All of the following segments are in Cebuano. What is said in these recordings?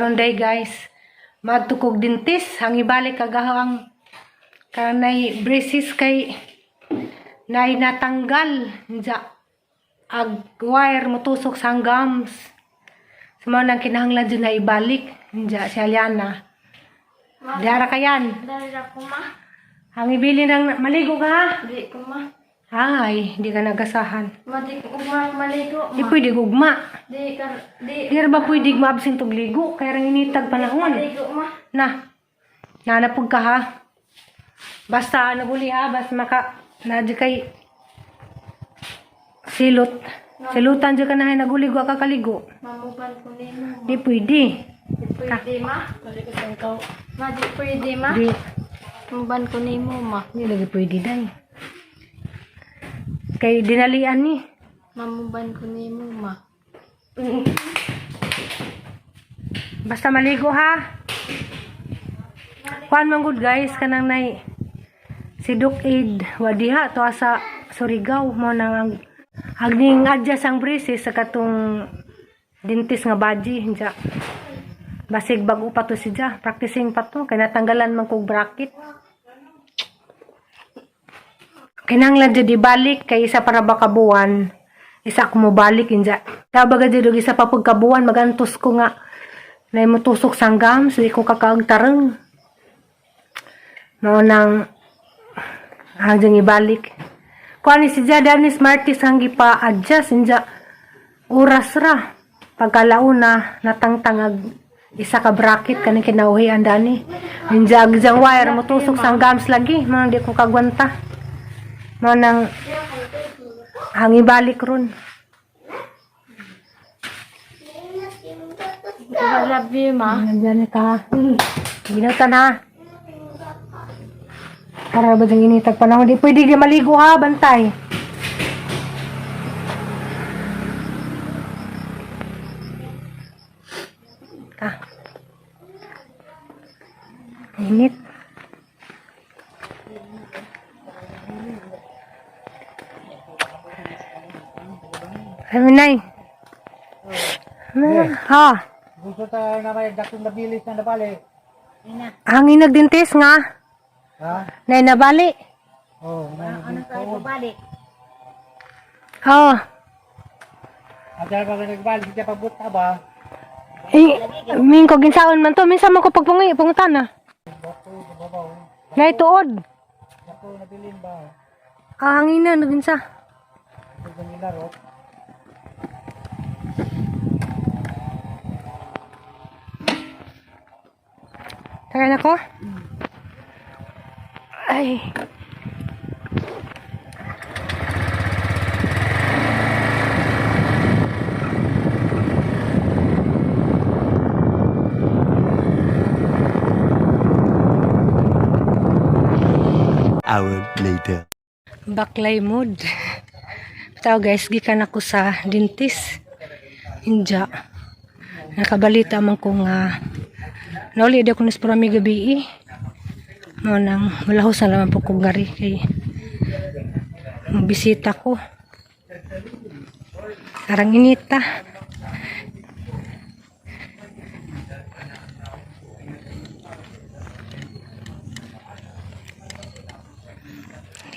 Karon day, guys. Maadto kog dentist, ang ibalik kagaho ang kanay braces kay nay natanggal ja ag wire motusok sa gums. So mao nang kinahanglan jud na ibalik ja si Aliana. Diara kayan. Dari ako, ma. Ang ibili nang maligo ka, ha? Di ko, ma. Ay, di ka nagasahan. Ma, di ko ugma maligo, Di ma. pwede gugma. Di ka, di. Di ra ba pwede maabsent og ligo? Kaya rang initag panahon. Maligo, ma. Na. Nanapog ka, ha. Basta naguli ha, basta maka na di kay silot. Silutan di ka na hay naguli ka kaligo. Mamuban ko nimo, ma. Di pwede. Di pwede, ma. Ma, di pwede, ma. Di, Mamuban ko nimo, ma. di lagi pwede day. Kay dinalian ni. Mamuban ko nimo, ma. Basta maligo ha. Kuan man gud, guys, kanang nay si Doc Aid wadiha to sa Surigao mo nang ang agning adjust ang braces sa katong dentist nga baji ja. Basig bago pa to si ja, practicing pa to kay natanggalan man kog bracket. Kinahanglan jud ibalik kay isa para ba ka buwan, isa ko mobalik inja. Tabaga jud og isa pa pud ka buwan magantos ko nga na mo tusok sa gums, di ko kakaag tarang. Mao nang hanggang ibalik. Kuan ni si Jada ni Smarties ang gipa-adjust inja oras ra. Pagkalauna natangtang isa ka bracket kaning kinauhian dani. Inja ag jang wire motusok sa gums lagi, mao di ko kagwanta. Mao nang ang ibalik ron. I love you, ma. Nandiyan ka. Ginutan ha. Para ba diyang initag panahon? Di pwede di maligo ha, bantay. Ah. Init. Ay, Nay. Ha? Gusto tayo na may dakong nabilis na nabali. Hangin nagdintis nga. Ha? Nay, nabali. Oo. Oh, ano tayo bali? Oh. At dahil pag nagbali, siya pagbuta ba? Eh, min ko ginsaon man to. Minsan man ko pagpungi, pungutan na. Nay, tuod. Dako nabilin ba? Ah, hanginan, naginsa. Ito ang nilaro. Tara na ko. Ay. Hour later. Baklay mood. Tao, guys, gikan ako sa dentist. Inja. Nakabalita man ko nga nauli di ako nas parami gabi eh. Mo nang malahos na naman po ko gari kay bisita ko. Arang inita.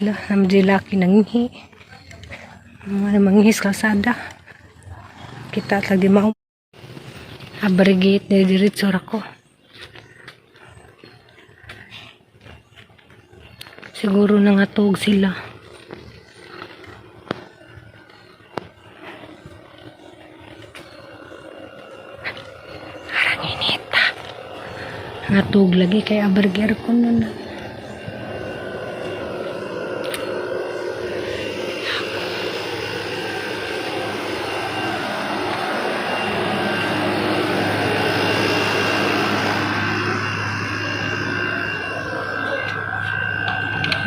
La, namdi laki nanghi. Mga manghis kalsada. Kita lagi mau. Abrigate ni diretso ra ko. Siguro nangatog sila. Arang inita. Nangatog lagi kay abrigate ko nun.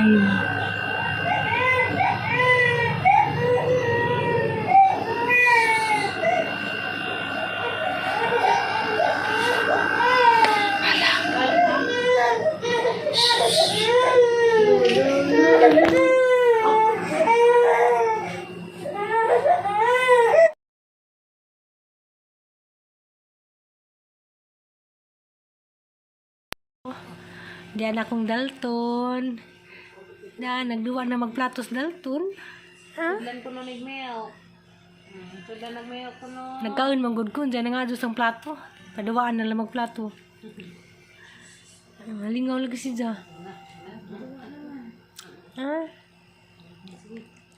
Ayun. Hala. Diyan akong Dalton. Na, nagduwa na magplatos Dalton. Ha? Tulan ko no nag-milk. Tulan nag-milk ko no. Nagkaon man gud ko, diyan na nga Diyos ang plato. Paduwaan na lang magplato. Ay, malingaw lagi si Ja. Ha?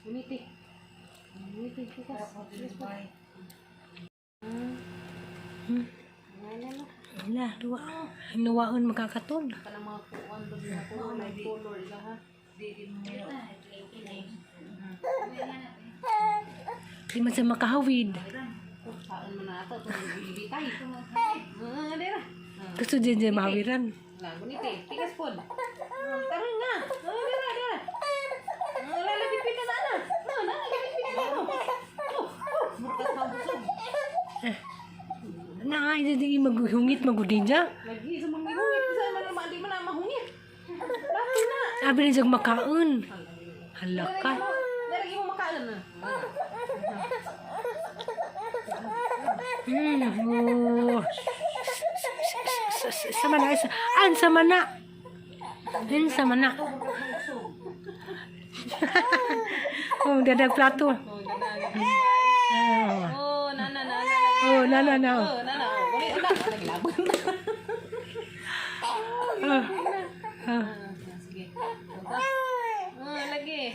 Uniti. Uniti tikas. Wala, duwa. Nuwaon makakaton. Kanang mga kuan ba mga kuan may color ha. Di man siya makahawid. Kaon mo na ato itong ibitay. Dira. Gusto din siya mahawiran. Lago ni te, tikas pod. Tara nga. Dira, dira. Lalabit ka na na. No, na lalabit ka na. Oh, oh, murtas na busog. Na, hindi din maghungit magudin siya. Lagi sa mga hungit sa man man di man na mahungit. Bato na. Abi na siya makaon. Hala ka. Dira mo makaon na. Oh. Sama na. An sama na. An sama na. Oh, dadag plato. Ah. Oh, na na na na. Oh, na na na. Oh, na na. Uli na naglabon. Ah. Ah. Sige. Lagi.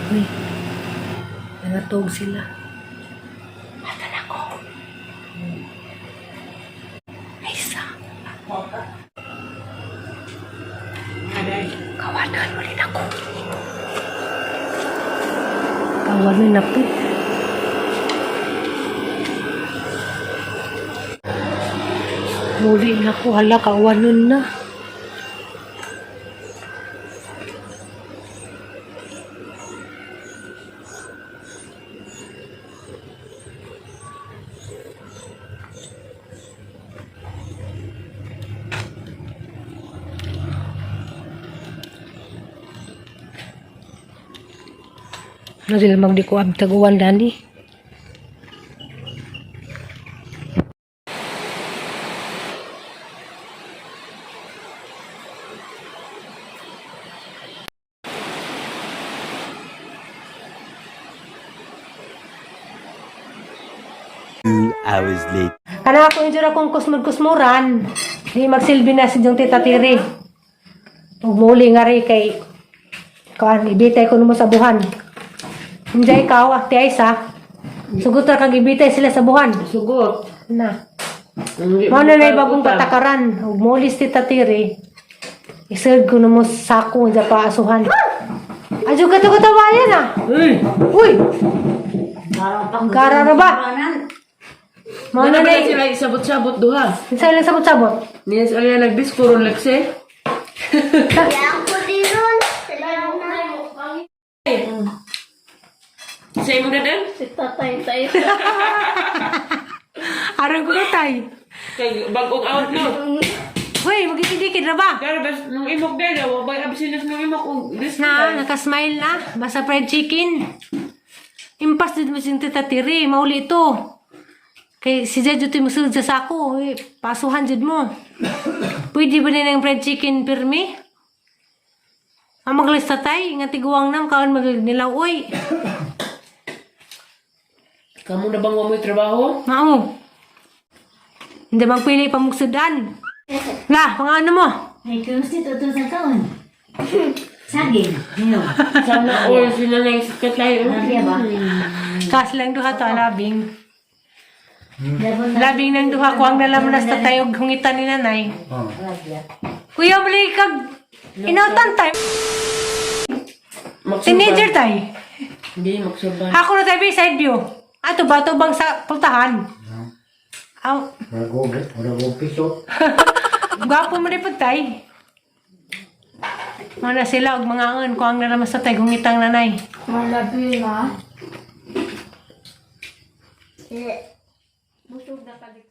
Uy, nangatog sila. Mata na ko. Ay, isa. Kawanan ulit ako. Kawanan ako. Muli na ako. Hala, kawanan na. Ano sila magdikuab taguan dani? 2 hours later. Kana ako yung akong kusmod-kusmuran. Di magsilbi na si Jong Tita Tiri. Ug muli nga rin kay kuan ibitay ko nimo sa buhan. Hindi ikaw, Ate Aisa. Sugot ra kag ibitay sila sa buhan. Sugot. Na. Mao na na bagong patakaran. Ug muli si Tita Tiri. Iserve ko nimo sa sako nga paasuhan. Adyo ka to katawayan ah. Uy. Uy! Ang gara na ba? Mao na Ano na ba sila sabot-sabot duha? Sa ilang sabot-sabot? Niya sa alya nagbisko ron lekse. Sa imong dadan? Aron ko tay. Kay bagong out no. Hoy, magkikidikid na ba? Pero bas nung imok dada, wa bay absinas nung imok og this Na, nakasmile na. Basta fried chicken. Impas din mo siyang titatiri. Mauli ito. Kay si Jejo ito musulod sa sako. Eh, pasuhan jud mo. Pwede ba din ang fried chicken pirmi? Ang maglis tatay, nga tiguang nam, kaon magnilaw, uy. Kamo na bang wa mo'y trabaho? Mao. Hindi magpili pa mugsudan. La, pang ano mo? Ay, kumusta ito sa taon? Saging. Ngayon. Sana all sila lang sa katlayo. Grabe ba? Kas lang duha to, labing. Labon na. Labing ng duha ko ang nalaman na sa tayo hungitan ni nanay. Grabe. Kuya, mali kag inautan tay. Teenager tay. Hindi maksuban. Ako na tayo side view. Ato ba to bang sa pultahan? Aw, Wala piso. gwapo mo rin pag tay. Mana sila og mga angon ko ang nalaman sa tay hungitang nanay. Malabi na. Busog na kalik.